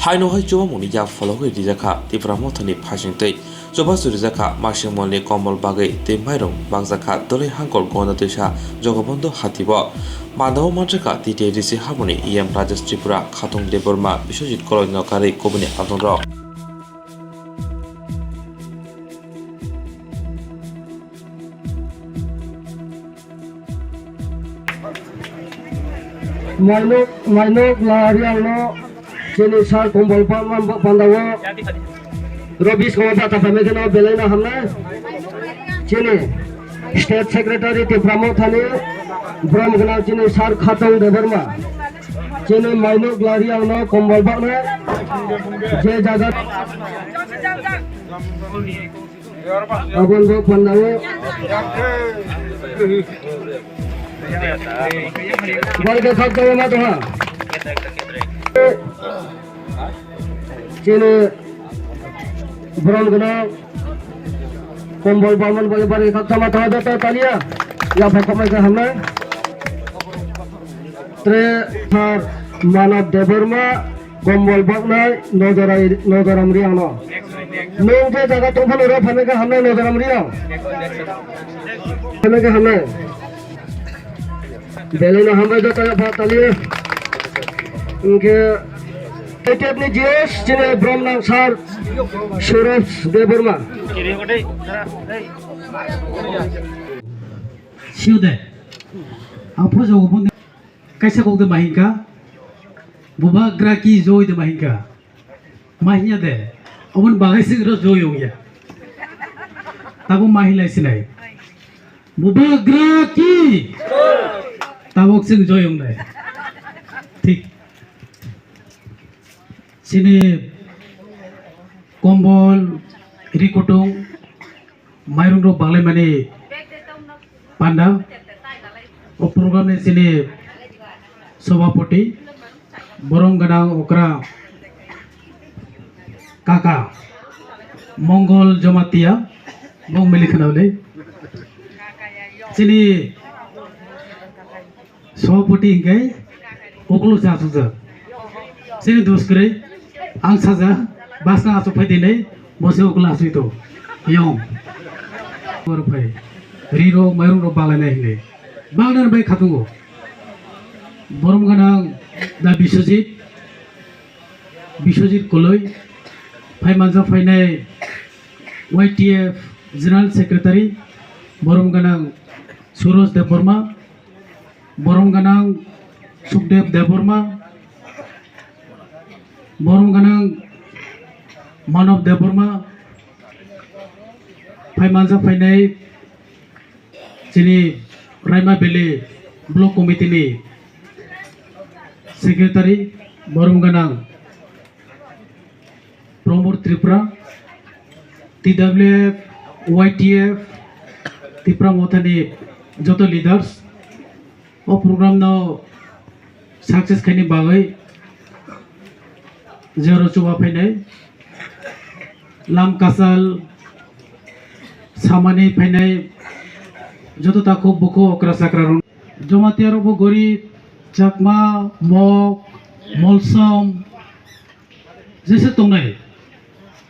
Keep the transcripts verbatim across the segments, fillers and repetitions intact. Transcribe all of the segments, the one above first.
Haino hai chubamungni yak phologwi rijakha Tipra Mothani phaisingtwi. Chubachu rijakha Masingmolni kombol bagwi tei mairung bangjakha Doloi Hangkol Gonda Twisa Jogobondhu Hatibo. Mandao manjakha T T A D C haboni E M Rajesh Tripura, Khatung Debbarma, Biswajit Koloi Nokari kubuni adongrok. Mainok, mainok la riangno chini sir kombol pa-, pa-, pandao. Robis koma bata pamekeno belaino hamnai. Chini state secretary Tipra Mothani brom gwnang chini sir Khatong Debbarma. Chini mainok la riangno kombol baknai. Je jaga Abon bo pandao. Barga khak dawa ma toha. Chini brom gwnang kombol baman bai barga khak tama toha jota talia. Ya phai khomai khe hamnai. Tre thar Manav Debbarma. Kombol baknai Nojarai-, Nojaram Riangno. Nwng je jaga tongphano oro phaimai khe hamnai Nojaram Riang. Phaimai khe hamnai. Belaino hambai joto ya pha tali. Hwnkhe I T F ni G S chini brom nang sir Suraj Debbarma. Siu de. Ang phojo bo. Kaisa kok de ma hingka, bubagra ki joi de ma hingka. Ma hinya de, oboni bagwi se ro joi ongya. Tabuk ma hinlai sinai. Bubagra ki. Tabuk se joi ongnai. Thik. Chini kombol, rikutung, mairung rok banglaimani panda. O program ni chini sobhapoti borom gwnang okra kaka Mongol Jamatia bong mili khna le chini sobhapoti hingkai. Uklu cha sujak. Chini dos kwrwi. Ang saja. Basna asuk phai dinai. Bo se uklu asui to. Yong. Bor phai. Ri rok mairung rok balai nai hinwi. Bangnar bai khatungo. Borom gwnang da Biswajit. Biswajit Koloi. Phai manja phainai Y T F General Secretary. Borom gwnang Suraj Debbarma. Borom gwnang Sukdev Debbarma, borom gwnang Manav Debbarma, phai manja phainai chini Raima Valley Block Committee ni Secretary, borom gwnang Pramod Tripura, T W F, Y T F, Tipra Mothani joto leaders, o program no success khaini bagwi jero chuba phainai, lam kasal samani phainai, joto takhuk bukhuk okra chakra rok, Jamatia rok bo gorib, Chakma, Mok, Molsom, jesa tongnai,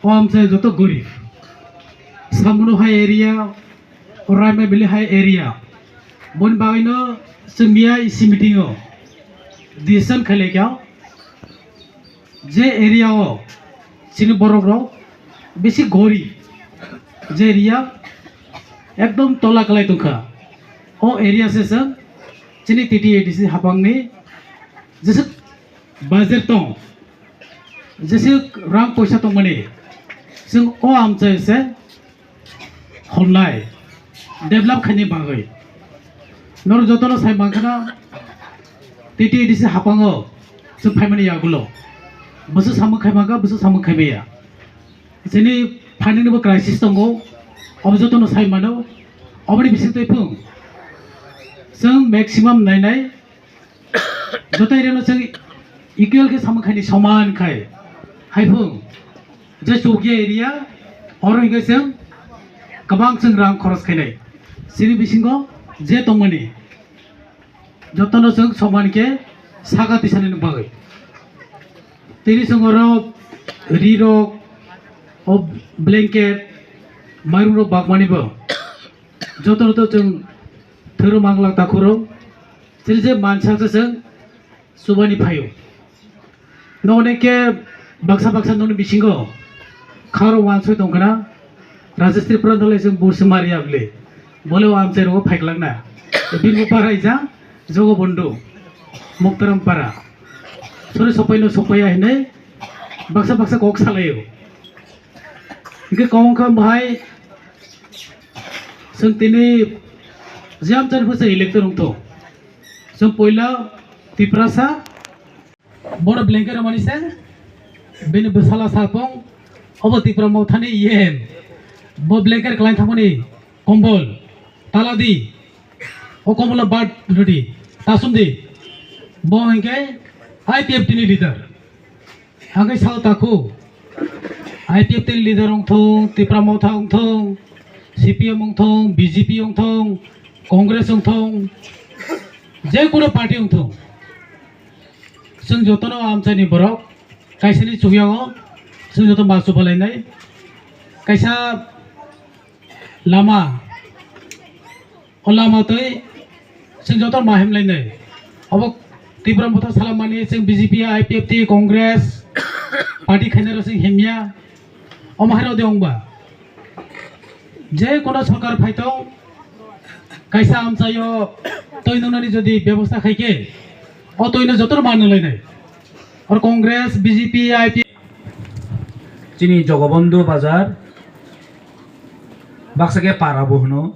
o amchai joto gorib. Samunu hai area, o Raima Valley hai area. Boni bagwino chwng miya isi meeting o decision khailai kha, je area o chini borok rok bisi gorib, je area ekdom tola kwlai tongkha, o area se chwng chini T T A D C hapangni jesa budget tong, jesa rang poisa tongmani, chwng o amchai se honnai develop khaini bagwi. Norok jotono sai mankhana T T A D C hapango chwng phaimani yagulo. Bwswk samung khai mankha, bwswk samung khai maya. Chini financial bo crisis tongo, obo jotono sai mano. Oboni bisingtwi phung chwng maximum nainai. Joto area no chwng equal khe samung khaini soman khai. Haiphung je Chowkia area oro hingke chwng kwbang chwng rang khoros khainai. Chini bisingo je tongmani jotono chwng soman khe saka tisani bagwi. Tini chwng oro ri rok, o blanket, mairum rok bakmani bo. Joto no to chwng thwrwng manglak takhuk rok. Chini je mansa se chwng chubani phaio. Nokni khe baksa baksa nokni bisingo kharo wansoi tongkhna, Rajesh Tripura no lai chwng bursi mari abli. Bole o amchai rogo phaiklakna. Bini para ija Jogobondhu, Muktaram para. Sori sopaino sopaiya hinwi baksa baksa kok salaio. Hingke kok wngkha bahai chwng tini jam chani phasa elector wngtho. Chwng poila Tiprasa. Bono blanket rwmani se bini bwsala salpong obo Tipra Mothani E M. Bo blanket kwlai thangmani kombol taladi. O kombol bad rwdi, tasumdi. Bo hingke I P F T ni leader. Hingke sao takhu. I P F T ni leader wngthong, Tipra Motha wngthong, C P M wngthong, B J P wngthong, Congress wngthong, je kono party wngthong. Chwng jotono amchaini borok, kaisani chukyango chwng joto ma chubalainai. Kaisa lama, o lama twi chwng joto ma himlainai. Obo Tipra Motha salammani chwng B J P, I P F T, Congress party khainai rok chwng himya. Omo hai rok de wngba. Je kono sorkar phaitong, kaisa amchaio twi nungnani jodi bebosta khaikhe, o twino jotono ma nunglainai. Or Congress, B J P, I P F T. Chini Jogobondhu bazar, baksa khe para bo hwno.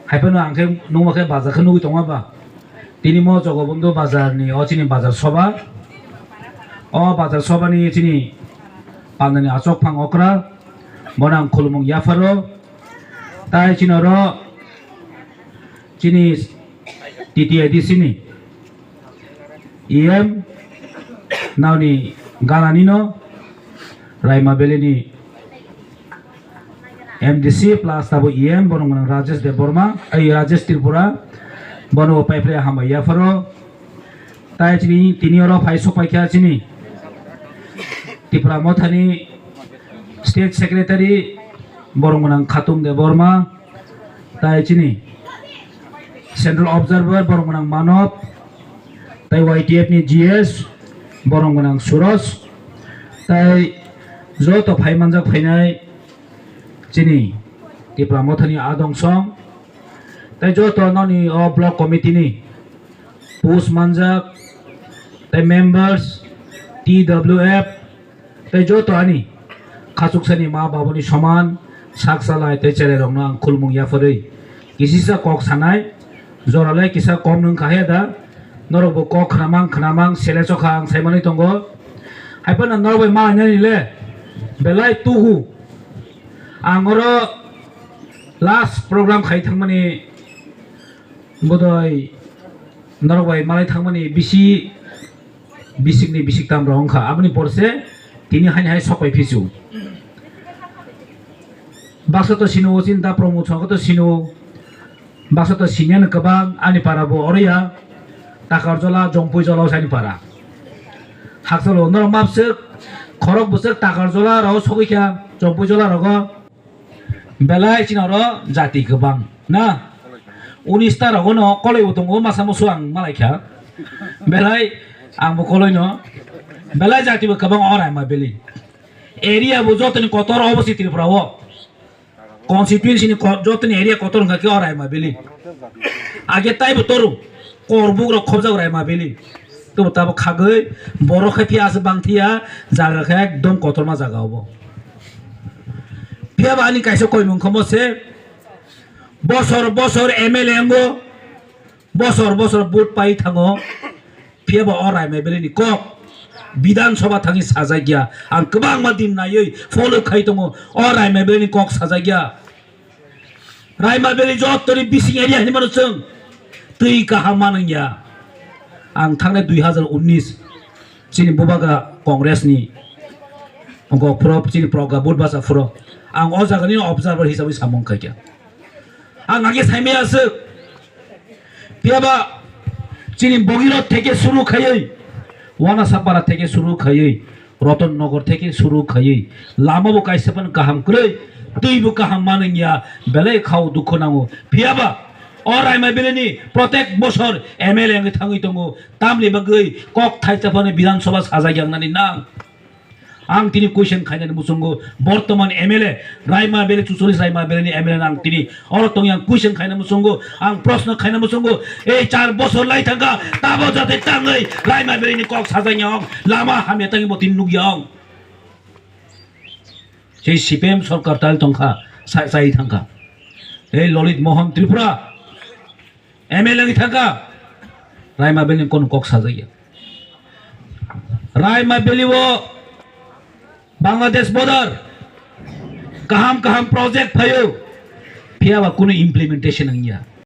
Haiphano ang khe nungma khe bazar khe nugwi tongma ba. Tini mo Jogobondhu bazar ni o chini bazar soba. O bazar soba ni chini pandani achok phang okra. Bono ang khulumung yapharo. Tai chini oro chini T T A D C ni E M naoni ganani no Raima Valley ni M D C plus tabo E M bono gwnang Rajesh Debbarma, ai Rajesh Tripura, bono pai phlai hambai yapharo. Tai chini tini oro phai sok paikha chini Tipra Mothani State Secretary bono gwnang Khatung Debbarma, tai chini Central Observer bono gwnang Manob, tai Y T F ni G S bono gwnang Suraj, tai joto phai manjak phainai chini Tipra Mothani adong song, tai joto noni o block committee ni post manjak, tai members, T W F, tai joto ani khachuksani ma babuni soman sak salai tai cherai rokno ang khulumung yapharwi kisisa kok sanai, jorale kisa kom nwng kha he da, norokbo kok khnamang khnamang sele chokha ang saimanwi tongo. Haiphano norok bai ma nani le belai tuhu. Ang oro last program khai thangmani bodoi norok bai malai thangmani bisi bisikni bisik tam rok wngkha, aboni porse tini haini hai sok pai phisu. Baksa to sino, chini da promote songkha to sino. Baksa to siniano kwbang, ani para bo oro ya. Takarjola, Jompuijola, o sani para. Haksalo, norok mapswk, khorok bwswk Takarjola rok sogwi kha, Jompuijola rogo. Belai chini oro jati kwbang, na? Unis ta rogo no koloi bo tongo, masa musu ang malai kha. Belai ang bo koloi no. Belai jati bo kwbang o Raima Valley. Area bo jotoni kotor obo si Tripura o. Constituency ni ko-, jotoni area kotor wngkha khe o Raima Valley. Age taibo toru, korbuk rok khobjak Raima Valley. Tobo tabo khagwi borok khe phiya aswk bang phiya, jaga khe ekdom kotorma jaga obo. Phiya ba ani kaisa koimung khe mo se, bosor bosor M L A wngo, bosor bosor vote pai thango. Phiya bo o Raima Valley ni kok Bidhan Sabha thangwi sajak ya. Ang kwbangma din naiwi follow khai tongo. O Raima Valley ni kok sajak ya. Raima Valley jottoni bising area hinwi mano chwng twi kaham manwng ya. Ang thangnai dui hazar unnis chini bubagra Congress ni wngkok phuro chini proga vote bacha phuro. Ang o jaga ni observer hisabai samung khaikha. Ang age saimaya aswk. Phiya ba chini Bhagirath theke suru khaiwi, Wanasapara theke suru khaiwi, Roton Nagar theke suru khaiwi lama bo kaisa phano kaham kwrwi, twi bo kaham manwi ya, belai khao dukhu nango. Phiyaba o Raima Valley ni protek bosor M L A wngwi thangwi tongo, tamni bagwi kok thaisa phano Bidhan Sabha sajak yangnani nang. Ang tini question khainani muchungo, bortoman M L A Raima Valley, chucholish Raima Valley ni M L A ang tini oro tongya, ang question khaina muchungo, ang proshno khaina muchungo, ei char bosor lai thangkha, tabo jate tangwi Raima Valley ni kok sajak yang, lama hamya tangwi bo tini nukya ang. Sei C P M sorkar tal tongkha, sa-, sai thangkha. Ei Lalit Mohan Tripura M L A wngwi thangkha, Raima Valley ni kono kok sajakya. Raima Valley o Bangladesh border kaham kaham project phaio, phiyaba kunu implementation wngya.